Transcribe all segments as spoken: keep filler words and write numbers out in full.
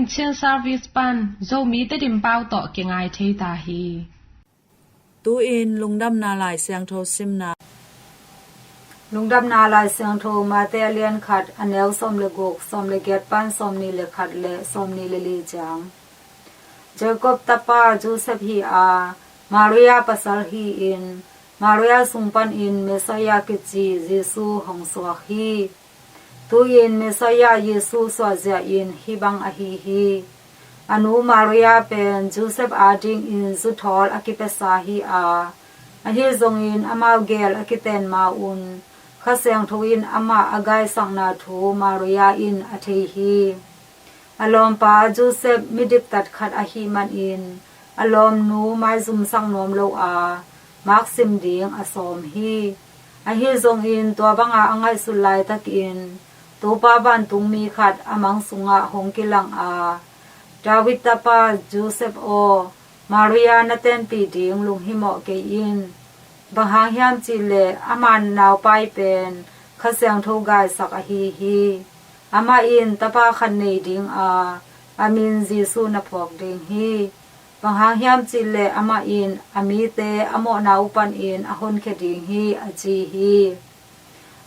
Chin Service pan Zomi Tedim pau tawh kingai thei ta hi. Tu-in Lungdamna Lai Siangtho simna. Lungdamna Lai Siangtho Mate a lian khat, a neu sawm le guk, sawm le giat pan sawm nih le khat le sawm nih le li ciang. Jacob tapa Joseph hi a, Maria pasal hi-in, Maria sung panin Messiah kici Jesu hong suak hi. Tu-in Messiah Jesu suahzia in hih bang ahi hi. A nu Maria pen Joseph adingin zuthawl a kipiasa hi a, ahi zongin amau gel a kiten ma-un Kha Siangtho in amah a gaisakna thu Maria in a thei hi. A lawmpa Joseph midiktat khat ahih manin a lawmnu maizumsak nuam lo a, maksim ding a sawm hi. Ahi zongin tua banga a ngaihsut laitakin Topa vantungmi khat a mang sungah hong kilang a, David tapa Joseph aw, Maria na tenpih ding lunghimawh kei in. Bang hang hiam cihleh ama naupai pen Kha Siangtho gaisak ahi hi. Amah in tapa khat nei ding a, a min Jesu na phuak ding hi. Bang hang hiam cihleh amah in a mite a mawhna uh panin a honkhia ding hi, a ci hi.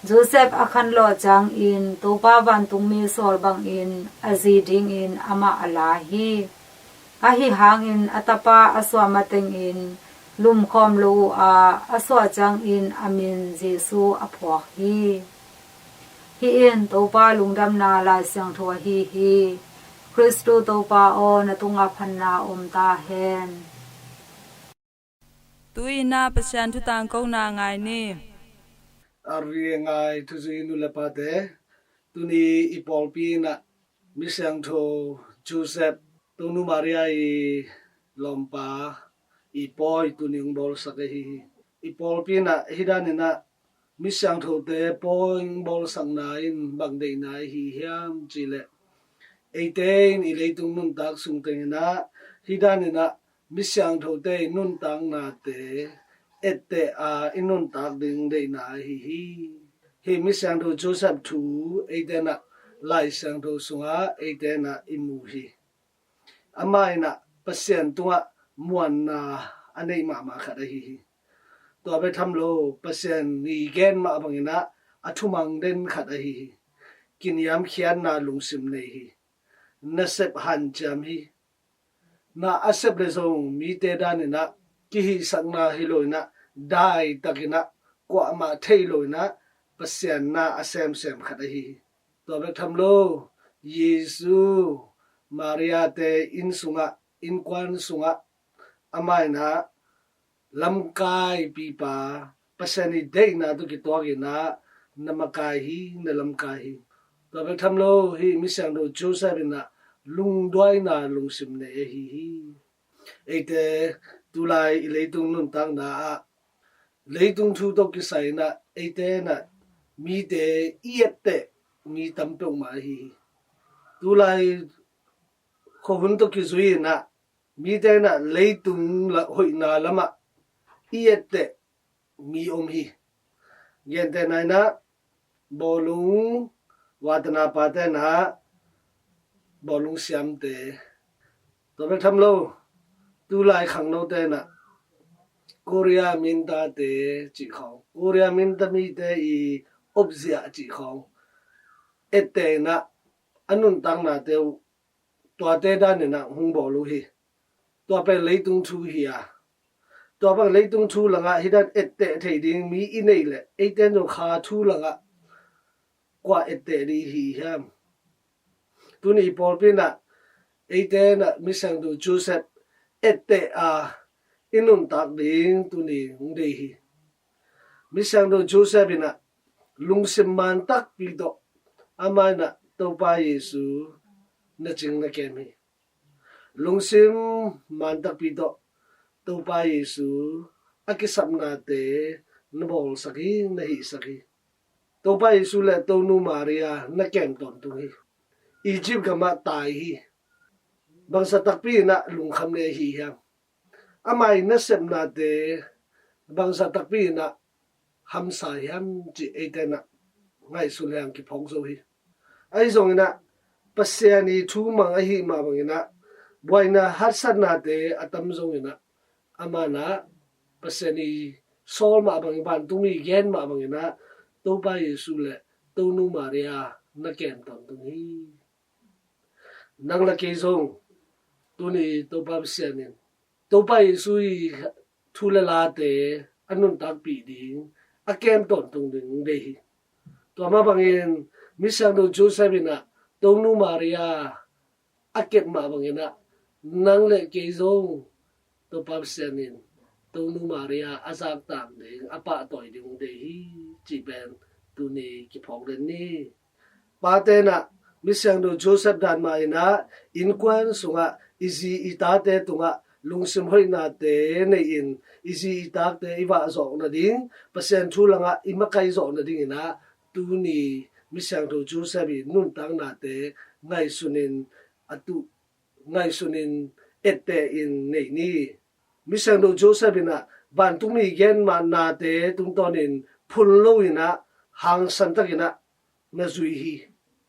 Joseph a khanlawh ciangin Topa vantungmi sawl bangin a zi dingin amah a la hi. Ahi hangin a tapa a suah matengin lumkhawm lo uh a, a suah ciangin a min Jesu a phuak hi. Hih in Topa Lungdamna Lai Siangtho ahi hi. Khristu Topa aw, na tungah phatna om ta hen. Tu-in ah Pasian thu tangkona ngai ni. A ri ngai thuzui nu le pate, tuni i pawlpi in ah Misiangtho Joseph, Tonu Maria i lawmpa, i pawi tuni hong bawlsak ahi hi. I pawlpi in ah hih danin ah Misiangthote pawi hong bawlsakna in bang deihna ahi hiam cihleh, eite in i leitung nuntak sung tengin ah hih danin ah Misiangthote i nuntaknate etteh a i nuntak ding deihna ahi hi. Hih Misiangtho Joseph thu eite in ah Lai Siangtho sungah eite in ah i mu hi. Amah in ah Pasian tungah muanna a neih mahmah khat ahi hi. Tua bek tham lo, Pasian i gen mah bangin ah a thumang den khat ahi hi. Kiniamkhiatna lungsim nei hi. Nasep hanciam hi. Na a sep le zong mite danin ah kihihsakna hi lo in ah, daitakin ah kuamah thei lo in ah Pasian na a semsem khat ahi hi. Tua bek tham lo, Jesu Maria-te inn sungah, innkuan sungah amah in ah lamkaipipa, Pasian i deihna tawh kituakin ah na makai hi, na lamkai hi. Tua bek tham lo, hih Misiangtho Joseph in ah lungduaina lungsim nei ahi hi. Eite tulai i leitung nuntakna ah leitung thu tawh kisai in ah eite in ah mite i etteh mi tam peuhmah ahi hi. Tulai khuahun tawh kizui in ah mite in ah leitung la-, hoihna lamah i etteh mi om hi. Gentehna in ah bawlung, vatana pate in ah bawlung siamte, tua bek tham lo, tulai khangnote in ah Korea mintate cih khawng, Korea minta mite i opziah cih khawng etteh in ah a nuntaknate uh tuate danin ah hong bawl uh hi. Tua pen leitung thu hi a, tua bang leitung thu langah hih dan etteh thei ding mi i neih leh eite in zong kha thu langah kua etteh ding hi hiam? Tuni i pawlpi in ah eite in ah Misiangtho Joseph etteh a i nuntak ding tuni hong deih hi. Misiangtho Joseph in ah lungsim man takpi tawh amah in ah Topa Jesu na cing na kem hi. Lungsim man takpi tawh Topa Jesu a kisapnate na bawlsak hi, na hihsak hi. Topa Jesu le Tonu Maria na kem tawntung hi. Egypt gamah tai hi. Bangzah takpi in ah lungkham nei ahi hiam? Ama i nasepnate bangzah takpi in ah hamsa hiam cih eite in ah ngaihsun leng kiphawk zo hi. Ahi zongin ah Pasian i thu mang ahih mah bangin ah, buaina haksatnate a tam zongin ah, aman ah Pasian i sawl mah bangin, vantungmi gen mah bangin ah, Topa Jesu le Tonu Maria na kem tawntung hi. Nang le kei zong tuni Topa Pasian in Topa Jesu i thu le late a nuntakpih ding, a kem tawntung ding deih hi. Tua mah bangin Misiangtho Joseph in ah Tonu Maria a kep mah bangin ah, nang le kei zong Topa Pasian in Tonu Maria a zaktak ding, a pahtawi ding deih hi, cih pen tuni kiphawk den ni. Pate in ah Misiangtho Joseph dan mah in ah, innkuan sungah i zi i tate tungah lungsim hoihnate nei-in, i zi i tate i vah zawh nading, Pasian thu langah i makaih zawh nadingin ah, tuni Misiangtho Joseph i nuntaknate ngaihsunin a tuh, ngaihsunin etteh in nei ni. Misiangtho Joseph in ah vantungmi gen mah nate tungtawnin phun loin ah, hangsan takin ah na zui hi.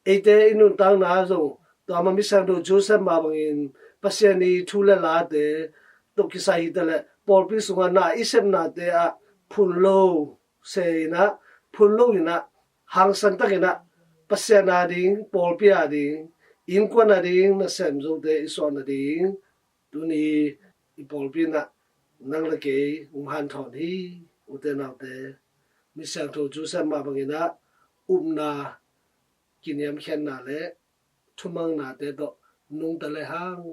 Eite i nuntakna zong tua mah Misiangtho Joseph mah bangin Pasian i thu le late tawh kisai hi ta leh, pawlpi sungah na i sepnate ah phun lo se in ah, phun loin ah, hangsan takin ah Pasian a ding, pawlpi a ding, innkuan a ding nasem zote i suah nading, tuni i pawlpi in ah nang le kei hong hanthawn hi. Ute naute, Misiangtho Joseph mah bangin ah upna, kiniamkhiatna le thumangnate tawh nungta le hang,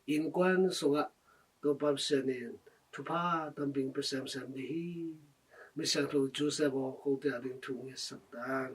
innkuan sungah Topa Pasian in thupha tampi pia semsem ding hi. Misiangtho Joseph aw, kote a ding thu ngetsak tan.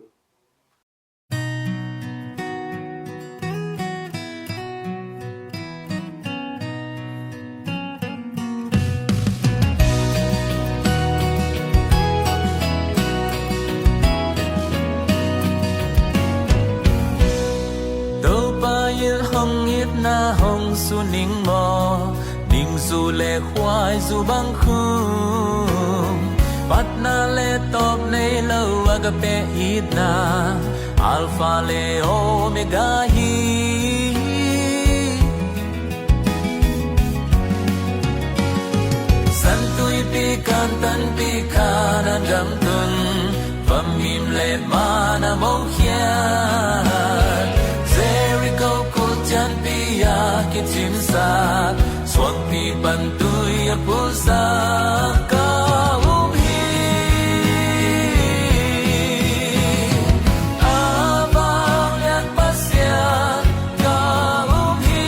Topa in hong itna hong su ning maw, ningzu le khuaizu bang khum, patna le tawp nei lo agape itna, Alpha le Omega hi. San Tuipi Kantanpi Kanaan gam tun, vamim le manna mawh khiat, Jericho kut cianpi a kicimsak, suangpi pan tui a pulsak ka um hi. A vanglian Pasian ka um hi.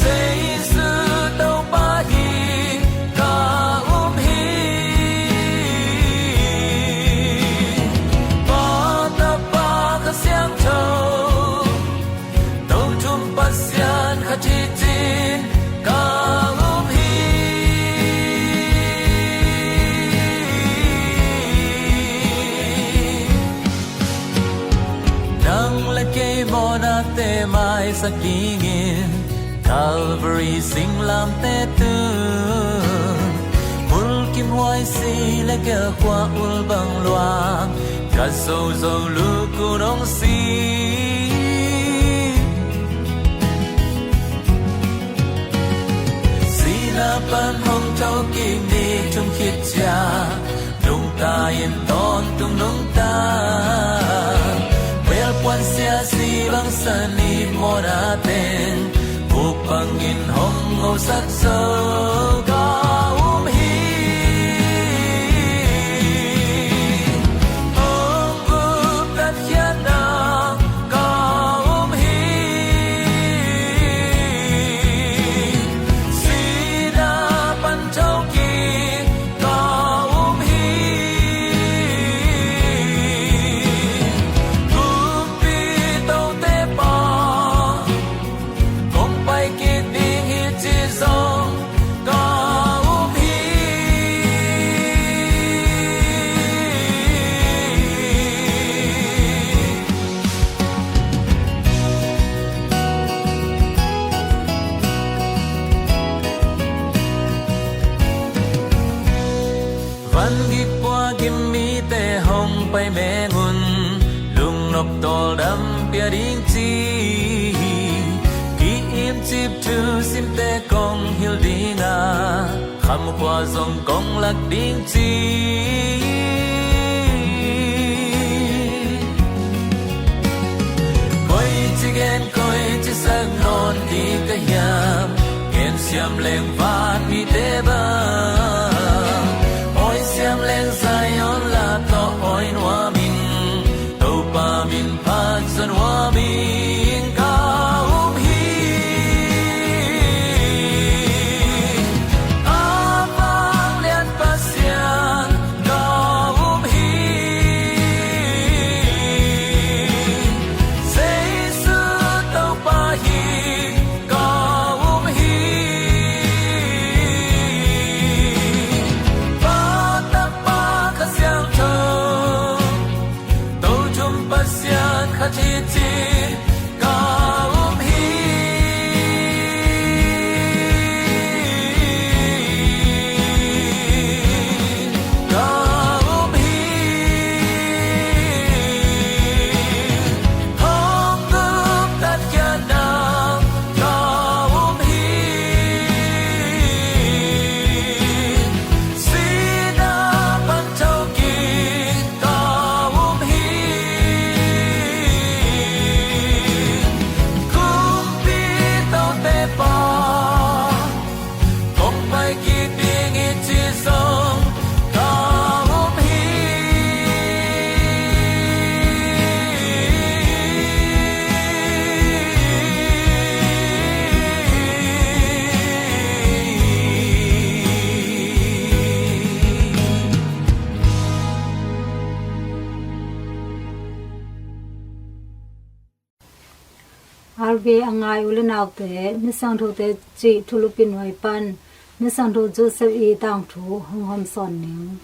Jesu Topa hi ka um hi. Pa, Tapa, Kha Siangtho, Tothum Pasian khat hi cin ka um hi. Nang le kei mawhnate maisak dingin Calvary singlamteh tun, mulkimhuai si le gelkhua ul bang luang, ka zozo lukun hong si. Sihna pan hong thokik ni thum khit ciang, nungta in tawntung nungta, belpuan sia si bang san i mawhna teng, vuk bangin hong ngosak zo ka um hi. Hong guptat khiatna ka um hi. Sihna pan thokik ka um hi. Kumpi tote pa kong pai kik ding hi ci zong ka um hi. Van gik pua gim mite hong pai meng un, Pia ding ci hi. Ki-im cip thu simte kong hilh ding a, kham khua zong kong lak ding ci hi. Koi ci gen, koi ci sak nawn ding ka hiam? Gen siam leng van mite bang, awi siam leng Zion la tawh awi nuam ing. Topa min phat zon nuam ing. Ka um hi. A vanglian Pasian ka um hi. Jesu Topa hi ka um hi. Pa, Tapa, Kha Siangtho, To thum Pasian khat hi ci ka um hi. Ka um hi. Hong guptat khiatna ka um hi. Sihna pan thokik ka um hi. Kumpi Tote Pa, kong pai kik ding hi ci zong ka um hi. R V a ngai u le naute, Misiangthote cih thulupi nuai pan Misiangtho Joseph i tangthu hong hawmsawn ning.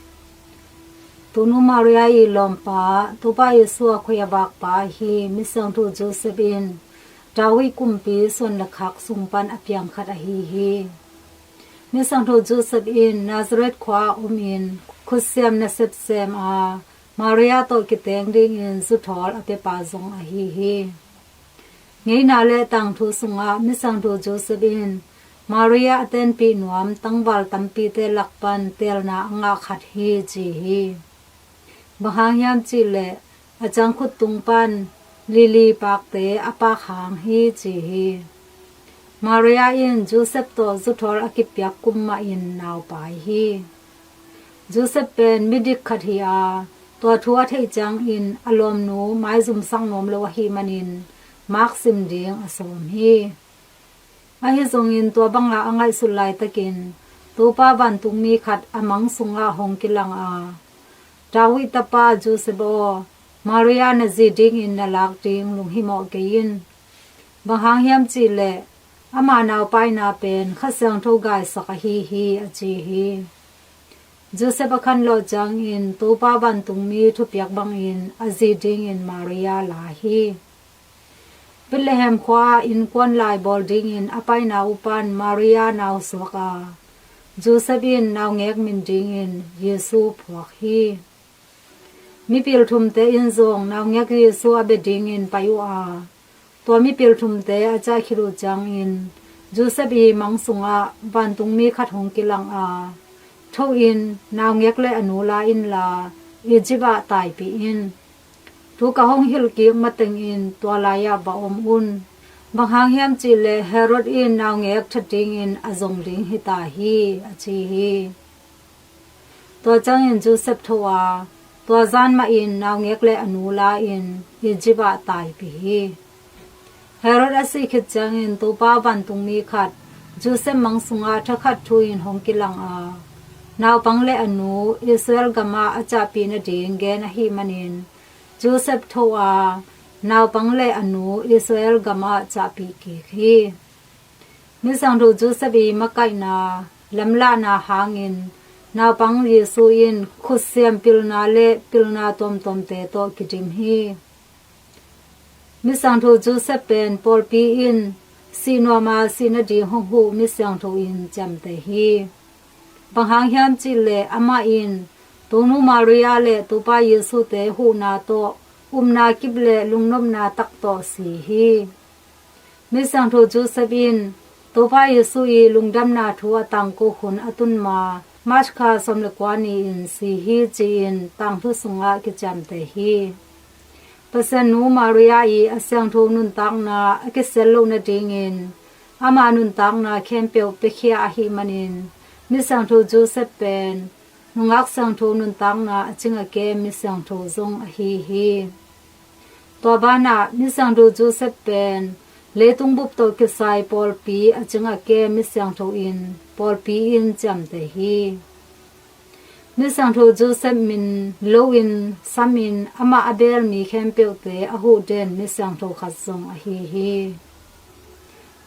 Tonu Maria i lawmpa, Topa Jesu a khoi a vakpa ahi Misiangtho Joseph in David kumpi suan le khak sung pan a piang khat ahi hi. Misiangtho Joseph in Nazareth khua a om in khutsiam nasep sem a, Maria tawh kiteng dingin zuthawl a piapa zong ahi hi. Ngeina le tangthu sungah Misiangtho Joseph in Maria a tenpih nuam tangval tampite lak pan teelna a ngah khat hi ci hi. Bang hang hiam cihleh a cangkhut tung pan lili pakte a pak hang hi ci hi. Maria in Joseph tawh zuthawl a kipiak kum mahin naupai hi. Joseph pen midik khat hi a, tua thu a theih ciangin a lawmnu maizumsak nuam lo ahih manin maksim ding a sawm hi. Ahi zongin tua banga a ngaihsut laitakin Topa vantungmi khat a mang sungah hong kilang a, David tapa Joseph aw, Maria na zi dingin na lak ding lunghimawh kei in. Bang hang hiam cihleh ama naupaina pen Kha Siangtho gaisak ahi hi a ci hi. Joseph a khanlawh ciangin Topa vantungmi thupiak bangin a zi dingin Maria la hi. Bethlehem khua-ah innkuan lai bawl dingin a paina uh pan Maria nau suak a, Joseph in naungek min dingin Jesu phuak hi. Mipil thumte in zong naungek Jesu a bia dingin pai uh a, tua mipil thumte a ciah khit uh ciangin Joseph i mang sungah vantungmi khat hong kilang a, tho in, naungek le a nu la inla Egypt ah taipih in. Thu ka hong hilh kik matengin tua lai-ah va om un. Bang hang hiam cihleh Herod in naungek that dingin a zong ding hi ta hi a ci hi. Tua ciangin Joseph tho a, tua zan mahin naungek le a nu la-in Egypt ah taipih hi. Herod a sih khit ciangin Topa vantungmi khat Joseph mang sungah thakhat thu-in hong kilang a, naupang le a nu Israel gamah a ciahpih nading gen ahih manin Joseph tho a, naupang le a nu Israel gamah ciahpih kik hi. Misiangtho Joseph i makaihna, lamlahna hangin naupang Jesu in khutsiam pilna le pilna tuamtuamte tawh kidim hi. Misiangtho Joseph pen pawlpi in sih nuama sih nading hong huh misiangtho in ciamteh hi. Bang hang hiam cihleh amah in Tonu Maria le Topa Jesu-te huhna tawh upna kip le lungnopna tak tawh si hi. Misiangtho Joseph in Topa Jesu i lungdamna thu a tangko hun a tun ma March kha sawm le kua ni-in si hi ci-in tangthu sungah kiciamteh hi. Pasian nu Maria i a siangtho nuntakna a kisiat loh nadingin ama nuntakna khempeuh piakhia ahih manin Misiangtho Joseph pen nungak siangtho nuntakna a cing a kem misiangtho zong ahi hi. Tua banah Misiangtho Joseph pen leitung bup tawh kisai pawlpi a cing a kem misiangtho in pawlpi in ciamteh hi. Misiangtho Joseph min loin samin amah a beel mi khempeuhte a huhden misiangtho khat zong ahi hi.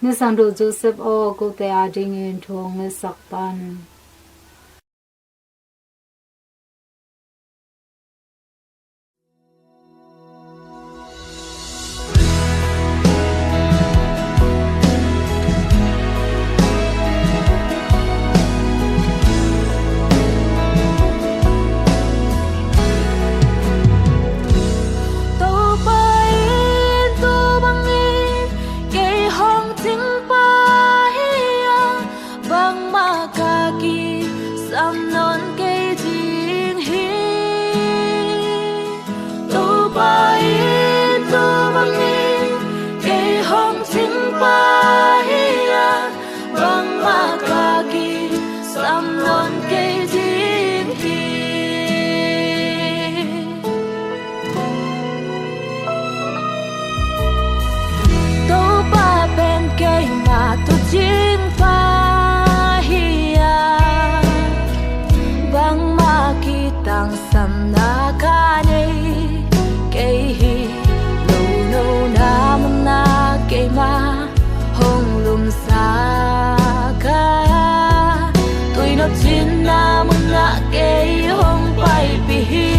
Misiangtho Joseph aw, kote adingin thu hong ngetsak pan. Topa in tu bangin kei hong cingpa hi a, bangmah ka kisam nawn kei ding hi. Topa in tu bangin kei hong cingpa hi a, bangmah ka kisam nawn kei ding hi. Topa pen keima tuucingpa hi a, bangmah kitangsamna ka nei kei hi. Nunopna munah keima hong lumsak a, tuinop cinna munah kei hong paipih hi.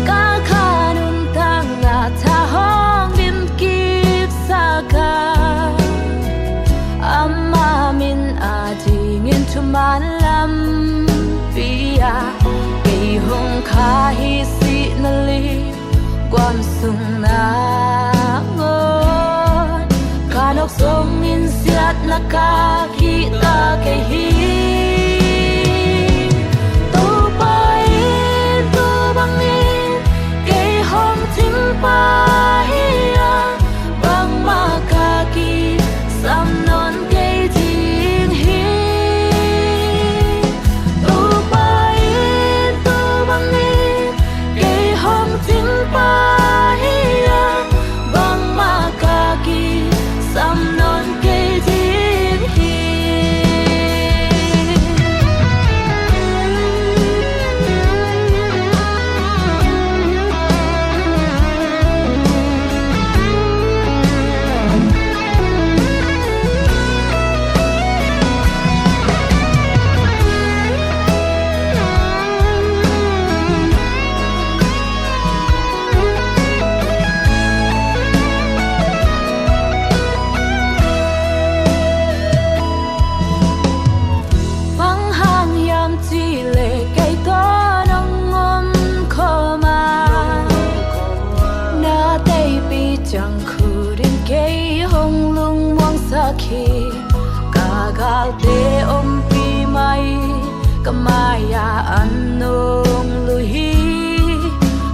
Ka kha nuntakna tha hong dimkipsak a, ama min adingin thuman lampi ah kei hong khah hi. Sihna li guam sung nangawn ka nawk sungin siatna ka kihta kei hi. Topa in tu bangin kei hong cingpa hi a, bangmah ka kisam nawn kei ding hi. Topa in tu bangin kei hong cingpa hi a, bangmah ka kisam nawn kei ding hi. Bang hang hiam cih leh kei tawh nong om khawm a, na teipi ciang khut in kei hong lungmuangsak hi. Ka galte ompih mah in ka mai-ah an nong lui hi.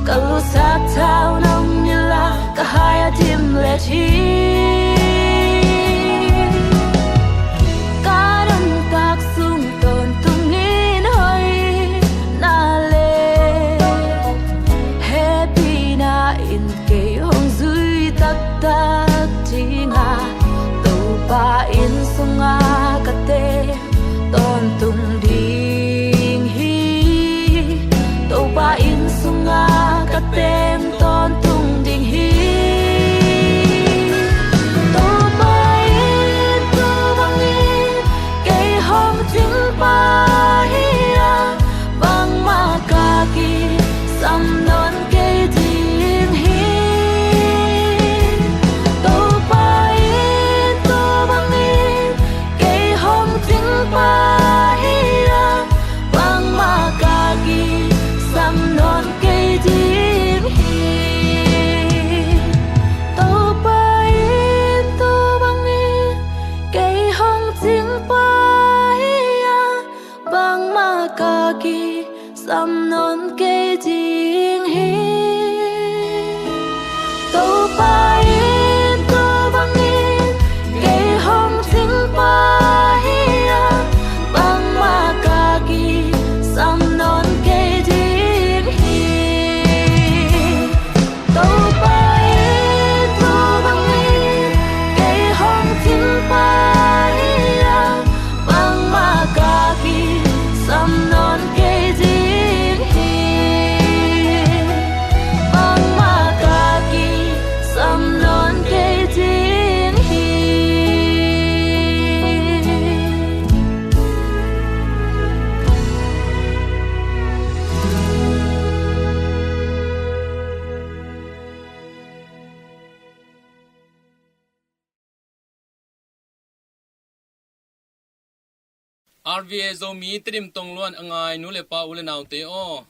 Ka lusak thau nong nilh a, ka hai a dim let hi. Ka nuntak sung tawntungin hoihna le hehpihna in kei hong zui taktak ding a, Topa inn sungah ka teng tawntung ding hi. Topa inn sungah ka teng tawntung ding hi. R V A Zomi Tedim tongluan a ngai nu le pa, u le naute aw,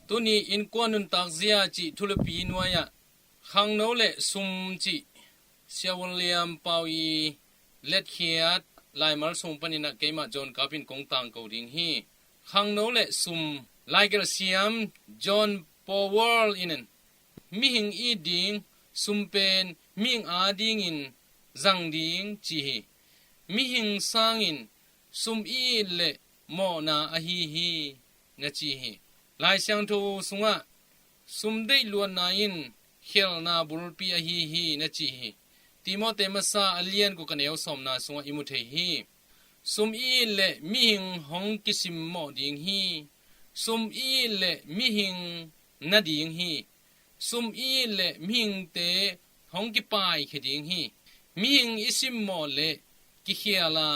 tuni innkuan nuntak zia cih thulipi nuai-ah khangno le sum cih Sia William Pau i letkhiat laimal sung panin ah keimah John Kap in kong tangko ding hi. Khangno le sum. Laigelh siam John Powell in, mihing it ding sum pen mihing adingin zang ding ci hi. Mihing sangin sum it leh mawhna ahi hi, na ci hi. Lai Siangtho sungah sum deih luatna in khelhna bulpi ahi hi, na ci hi. Timote masa a lian guk a neu sawmna sungah i mu thei hi. Sum it leh mihing hong kisimmawh ding hi. Sum it leh mihing na ding hi. Sum it leh mihingte hong kipaikhia ding hi. Mihing i simmawh leh kikhial a,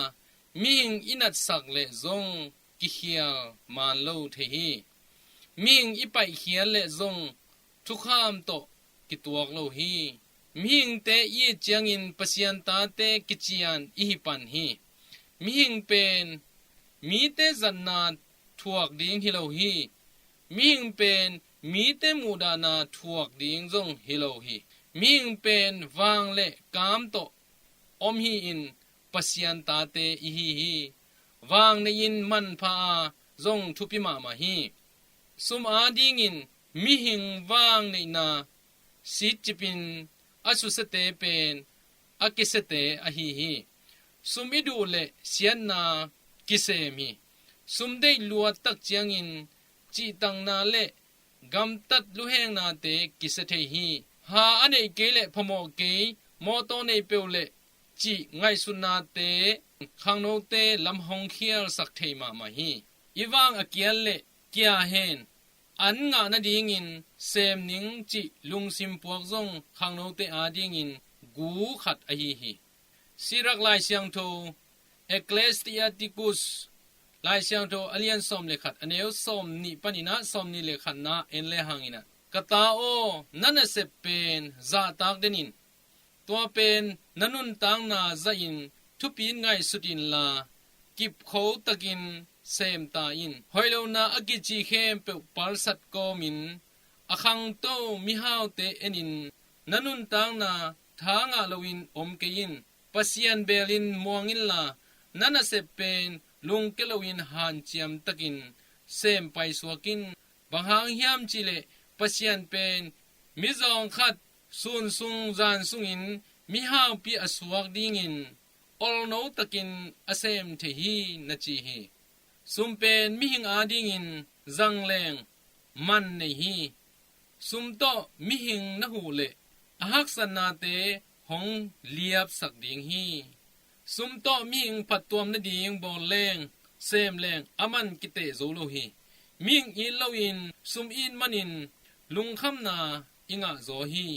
mihing i natsak leh zong kikhial maan lo thei hi. Mihing i paihkhiat leh zong thukham tawh kituak lo hi. Mihingte it ciangin Pasian tate kician i hi pan hi. Mihing pen mite zatna thuak ding hi lo hi. Mihing pen mite muhdahna thuak ding zong hi lo hi. Mihing pen vang le kam tawh om hi-in Pasian tate i hi hi. Vang nei-in manpha a, zong thupi mahmah hi. Sum adingin mihing vang neihna sitcipin a susiate pen a kisiate ahi hi. Sum i duh leh siatna kisem hi. Sum deih luat tak ciangin cihtakna le gamtat luhengnate kisia thei hi. Ha a neih kei le phamawh kei, mawtaw nei peuh le cih ngaihsutnate khangnote lam hong khialsak thei mahmah hi. I vang a kial le kia hen, an ngah nadingin sem ning cih lungsim puak zong khangnote adingin gu khat ahi hi. Sirak Lai Siangtho, Ecclesiasticus Lai Siangtho a lian sawm le khat, a neu sawm nih panin ah sawm nih le khatna en le hangin ah, ka ta aw, na nasep pen zahtak den in, tua pen na nuntakna zahin thupin ngaihsut inla, kipkho takin sem ta in. Hoih lohna a kici khempeuh palsat kawmin a khangto mihaute enin, na nuntakna tha ngah loin om kei in. Pasian belin muang inla, na nasep pen lungke loin hanciam takin sem paisuak in. Bang hang hiam cihleh Pasian pen mizawng khat sun sung zan sungin mihaupi a suak dingin olno takin a sem thei hi, na ci hi. Sum pen mihing adingin zangleng man nei hi. Sum tawh mihing na huh leh a haksatnate hong liapsak ding hi. Sum tawh mihing phattuam nading bawl leng, sem leng a man kiteh zo lo hi. Mihing it loin sum it manin lungkhamna i ngah zaw hi.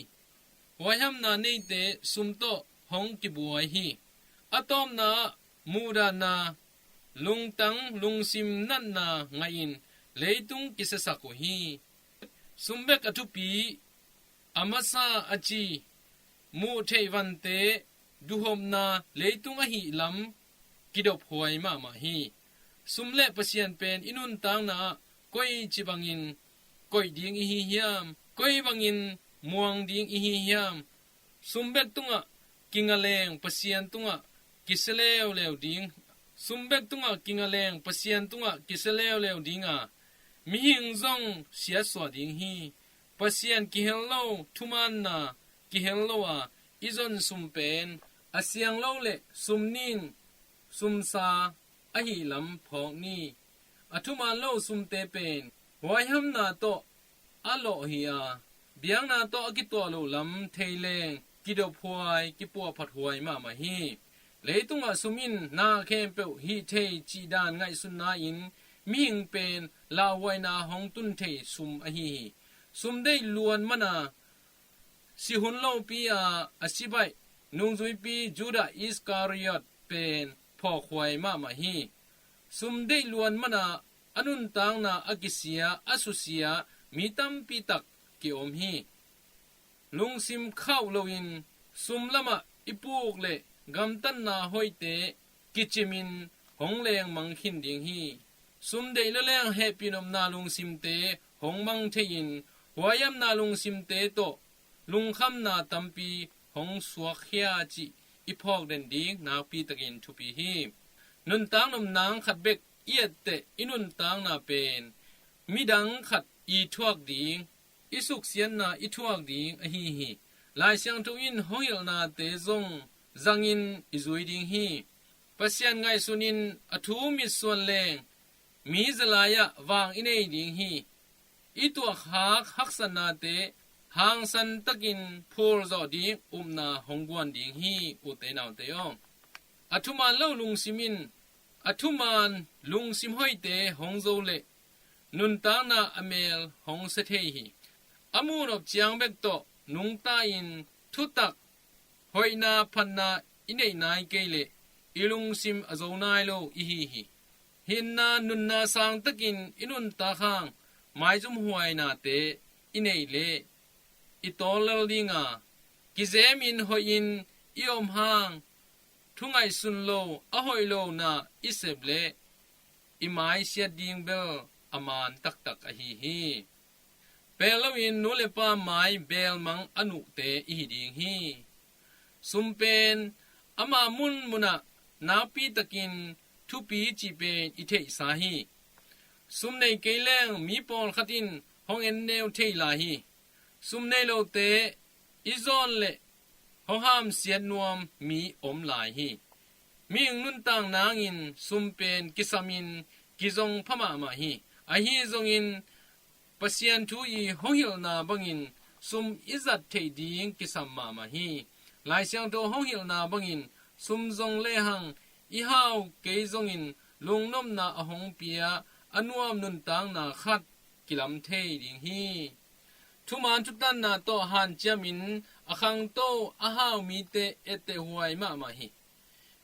Huaihamna neite sum tawh hong kibuai hi. A tawpna ah muhdahna, lungtang lungsim natna ngah in leitung kisiasak uh hi. Sum bek a thupi, a masa a ci, muh theih vante duhopna leitung ahih lam kidophuai mahmah hi. Sum le Pasian pen i nuntakna ah koici bangin koih ding i hi hiam? Koi bangin muang ding i hi hiam? Sum bek tungah kinga leng Pasian tungah kisia leuleu ding. Sum bek tungah kinga leng Pasian tungah kisia leuleu ding a, mihing zong siatsuah ding hi. Pasian kihel lo, thumaanna kihel lo a i zon sum pen a siang lo le sum nin sumsa ahih lam phawk ni. A thumaan lo sumte pen huaihamna tawh a lawh hi a, biakna tawh a kituah loh lam thei leng kidophuai, kipuahphathuai mahmah hi. Leitungah sum in na khempeuh hih thei cih dan ngaihsutna in mihing pen lauhuaina hong tun thei sum ahi hi. Sum deih luan mana si hun lopi a a si baih nungzuipi Judah Iskariot pen phawkhuai mahmah hi. Sum deih luan mana a nuntakna a kisia, a susia mi tampi tak kiom hi. Lungsim khauh loin sum lamah i puk le gamtatna hoihte kicimin hong lengmang khin ding hi. Sum deih lua leng hehpih nopna lungsimte hong mang thei-in, huaihamna lungsimte tawh lungkhamna tampi hong suakkhia cih i phawk den ding nakpi takin thupi hi. Nuntak nop nang khat bek i etteh i nuntakna pen midang khat i thuak ding, i suksiatna i thuak ding ahi hi. Lai Siangtho in hong hilhnate zong zangin i zui ding hi. Pasian ngaihsunin a thu mitsuan leng mi zalai-ah vang i nei ding hi. I tuakhak haksatnate hangsan takin phulzawh ding upna hong guan ding hi, ute naute aw. A thuman lo lungsim in a thuman lungsim hoihte hong zo leh nuntakna a mel hong sia thei hi. A muhnop ciang bek tawh nungta-in thutak hoihna phatna i neih nai kei leh i lungsim a zo nai lo i hi hi. Hinna nunna sangtakin i nuntak hang maizum huainate i neih leh i tawl lel ding a, kizemin hoihin i om hang thu ngaihsun lo, a hoih lo na i sep leh i maisiat ding bel a man taktak ahi hi. Pel loin nu le pa mai belmang a nuhte i hi ding hi. Sum pen ama munmunah nakpi takin thupi cih pen i theihsa hi. Sum nei kei leng mi pawlkhat in hong en neu thei lai hi. Sum nei lote i zawn leh hong hamsiat nuam mi om lai hi. Mihing nuntak nangin sum pen kisamin kizong pha mahmah hi. Ahi zongin Pasian thu i hong hilhna bangin sum i zat theih ding kisam mahmah hi. Lai Siangtho hong hilhna bangin sum zong lehang i hau kei zongin lungnopna a hong pia a nuam nuntakna khat kilam thei ding hi. Thuman thutanna tawh hanciamin a khangto a hau mite etteh huai mahmah hi.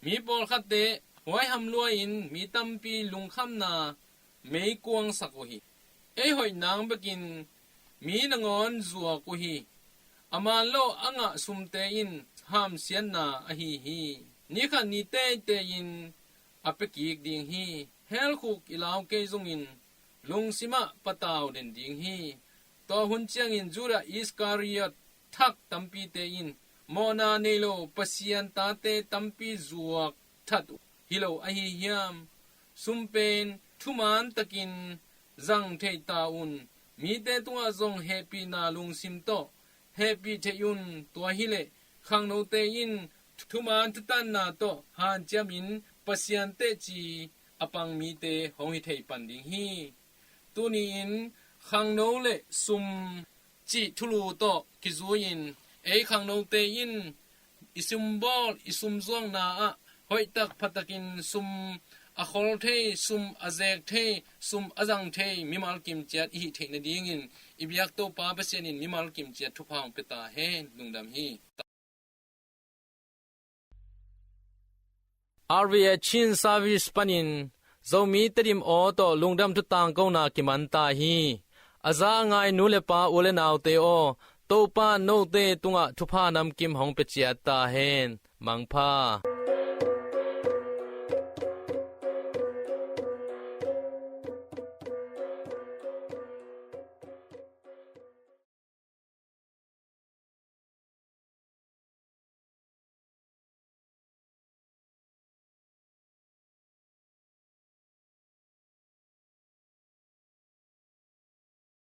Mi pawlkhatte huaiham lua-in mi tampi lungkhamna meikuangsak uh hi. Ei hoih nang bekin mi nangawn zuak uh hi. A man lo a ngah sumte in hamsiatna ahi hi. Ni khat ni teitei-in a piakik ding hi. Helkhuk i lau kei zongin lungsimah patau den ding hi. Tua hun ciangin Judah Iskariot thak tampite in mawhna nei lo Pasian tate tampi zuak that uh hi lo ahi hiam? Sum pen thuman takin zang thei ta un. Mite tungah zong hehpihna lungsim tawh hehpih theih un. Tua hileh khangnote in thuman thutanna tawh hanciamin Pasian teci a pang mite hong hi thei pan ding hi. Tuni-in khangno le sum cih thulu tawh kizui-in ei khangnote in i sumbawl i sumzuakna ah hoihtak phatakin sum a khol thei, sum a zek thei, sum a zang thei mimal kimciat i hih theih nadingin i biak Topa Pasian in mimal kimciat thupha hong pia ta hen. Lungdam hi. R V A Chin Service panin Zomi Tedim aw tawh lungdam thu tangkona kiman ta hi. A za a ngai nu le pa u le naute aw, Topa note tungah thupha namkim hong pia ciat ta hen. Mangpha.